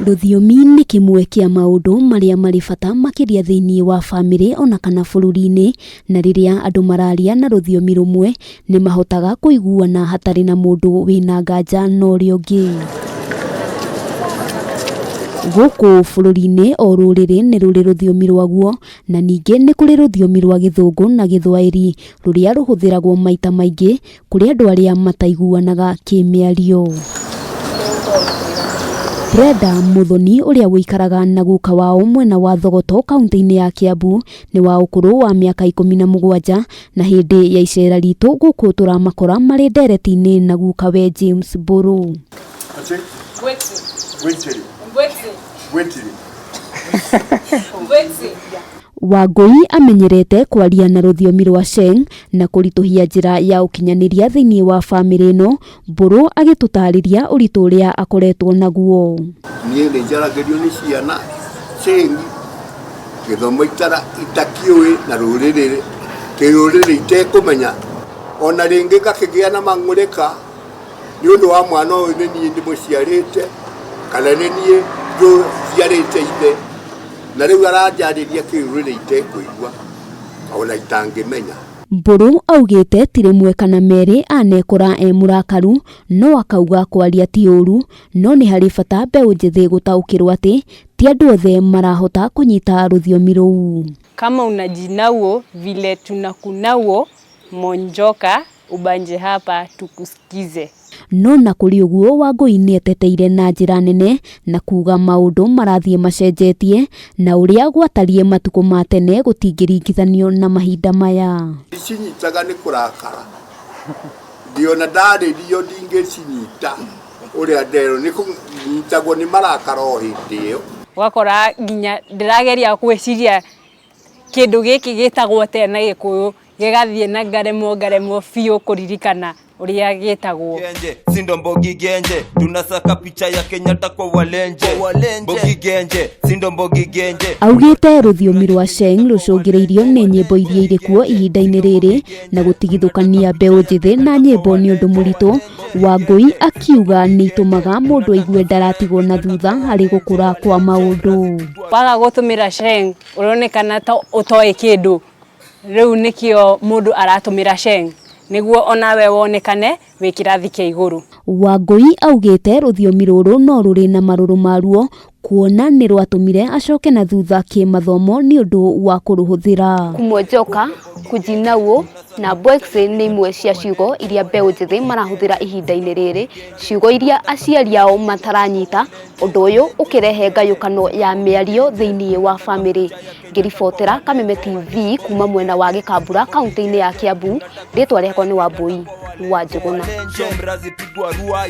Rũthiomi nĩ kĩmwe kĩa maũndũ marĩa marĩ bata makĩria thĩinĩ wa bamĩrĩ ona kana bũrũri-inĩ, na rĩrĩa andũ mararia na rũthiomi rũmwe nĩ mahotaga kũiguana hatarĩ na mũndũ wĩna nganja na ũrĩa ũngĩ. Gũkũ bũrũri-inĩ o rũrĩrĩ nĩ rũrĩ rũthiomi rwaguo, na ningĩ nĩ kũrĩ rũthiomi rwa Gĩthũngũ na Gĩthwaĩri rũrĩa rũhũthĩragwo maita maingĩ kũrĩ andũ arĩa mataiguanaga kĩmĩario. Brenda Muthoni ũrĩa ũikaraga na guka wao mwena wa Thogoto kaunti-inĩ ya Kiambu nĩ wa ũkũrũ wa mĩaka 17, na hĩndĩ ya icera ritũ gũkũ tũramakora marĩ ndereti-inĩ na gukawe James Mbũrũ. Wangũi amenyerete kwaria na rũthiomi rwa Sheng na kũritũhia njĩra ya ũkinyanĩria thĩinĩ wa bamĩrĩ ĩno, Mbũrũ agĩtũtarĩria ũritũ ũrĩa akoretwo naguo. Niĩ nĩ njaragĩrio nĩ ciana Sheng gĩthomo itakĩũĩ na rũrĩrĩ kĩrũrĩrĩ itekũmenya, ona rĩngĩ ngakĩgĩa na mang'ũrĩka nĩ ũndũ wa mwana ũyũ nĩ niĩ ndĩmũciarĩte kana nĩ niĩ njiarĩte ithe, na rĩu aranjarĩria kĩrũrĩrĩ itekũigua ona itangĩmenya. Mbũrũ augĩte ti rĩmwe kana merĩ anekora e mũrakaru, no akauga kwaria ti ũru, no nĩ harĩ bata mbeũ njĩthĩ gũtaũkĩrwo atĩ ti andũ othe marahota kũnyita rũthiomi rũu. Kama unajinauo vile tunakunauo monjoka ubanje hapa tukusikize. No na kũrĩ ũguo Wangũi nĩ eteteire na njĩra nene na kuga maũndũ marathiĩ macenjetie na ũrĩa gwatariĩ matukũ ma tene gũtingĩringithanio na mahinda maya. Ndicinyitaga nĩ kũrakara, ndiona ndarĩrio ndingĩcinyita ũrĩa nderwo nĩ kũnyitagwo nĩ marakara o hĩndĩ ĩyo. Ũgakora nginya ndĩrageria gwĩciria kĩndũ gĩkĩ gĩtagwo atĩa na Gĩkũyũ, gĩgathiĩ na ngaremwo ngaremwo biũ kũririkana ũrĩa gĩtagwo. Genje sindo mbogi genje tunasaka picha ya Kenyatta kwa walenje mbogi genje sindo mbogi genje. Augĩte rũthiomi rwa Sheng rũcũngĩrĩirio nĩ nyĩmbo iria irĩ kuo ihinda-inĩ rĩrĩ na gũtigithũkania mbeũ njĩthĩ na nyĩmbo nĩ ũndũ mũritũ. Wangũi akiuga nĩ itũmaga mũndũ aigue ndaratigwo na thutha harĩ gũkũra kwa maũndũ. Waga gũtũmĩra Sheng ũronekana ta ũtoĩ kĩndũ, rĩu nĩkĩo mũndũ aratũmĩra Sheng nĩguo onawe wonekane wĩ kĩrathi kĩa igũrũ. Wangũi augĩte rũthiomi rũrũ no rũrĩ na marũrũ maruo kuona nĩ rwatũmire acoke na thutha kĩmathomo nĩ ũndũ wa kũrũhũthĩra. Kumwojoka, kujinauo na mbwexĩ nĩ imwe cia ciugo iria mbeũ njĩthĩ marahũthĩra ihinda-inĩ rĩrĩ, ciugo iria aciari ao mataranyita, ũndũ ũyũ ũkĩrehe ngayũkano ya mĩario thĩinĩ wa bamĩrĩ. Ngĩribotera Kameme TV kuma mwena wa Gĩkambura kaunti-inĩ ya Kiambu, rĩtwa rĩakwa nĩ Wambui wa Njũgũna. Mrazi pigwa ruai.